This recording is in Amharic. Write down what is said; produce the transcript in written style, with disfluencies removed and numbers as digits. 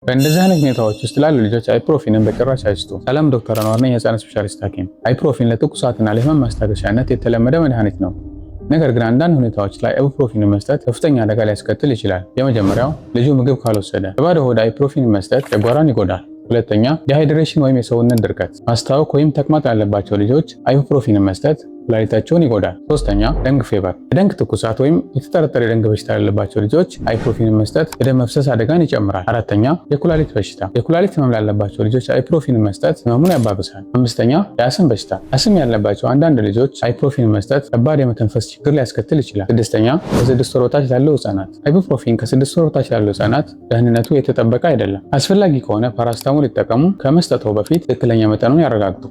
በእንደዚህ አይነት ሁኔታዎች ውስጥ ላሉ ልጆች ibuprofen ን በጭራሽ አይስጡ። ሰላም፣ ዶክተር አንዋር ነኝ፣ የህፃናት ስፔሻሊስት ሐኪም። Ibuprofen ለትኩሳትና ለህመም ማስታገሻነት የተለመደ መድኃኒት ነው። ነገር ግን አንዳንድ ሁኔታዎች ላይ ibuprofen ን መስጠት ከፍተኛ አደጋ ሊያስከትል ይችላል። የመጀመሪያው፣ ልጁ ምግብ ካልወሰደ በባዶ ሆድ ibuprofen መስጠት ጨጓራን ይጎዳል። ሁለተኛ፣ dehydration ወይም የሰውነት ድርቀት፣ ማስታወክ ወይም ተቅማጥ ያለባቸው ልጆች ibuprofen ን መስጠት ኩላሊታቸውን ይጎዳል። ሶስተኛ፣ dengue fever፣ የደንግ ትኩሳት ወይም የተጠረጠረ የደንግ በሽታ ያለባቸው ልጆች ibuprofen ን መስጠት የደም መፍሰስ አደጋን ይጨምራል። አራተኛ፣ የኩላሊት በሽታ፣ የኩላሊት ህመም ላለባቸው ልጆች ibuprofen ን መስጠት ህመሙን ያባብሳል። አምስተኛ፣ የአስም በሽታ፣ አስም ያለባቸው አንዳንድ ልጆች ibuprofen ን መስጠት ከባድ የመተንፈስ ችግር ሊያስከትል ይችላል። ስድስተኛ፣ ከ6 ወር በታች ላሉ ህጻናት፣ ibuprofen ከ6 ወር በታች ላሉ ህጻናት ደህንነቱ የተጠበቀ አይደለም። አስፈላጊ ከሆነ ፓራስታሞል ይጠቀሙ። ከመስጠትዎ በፊት ትክክለኛ መጠኑን ያረጋግጡ።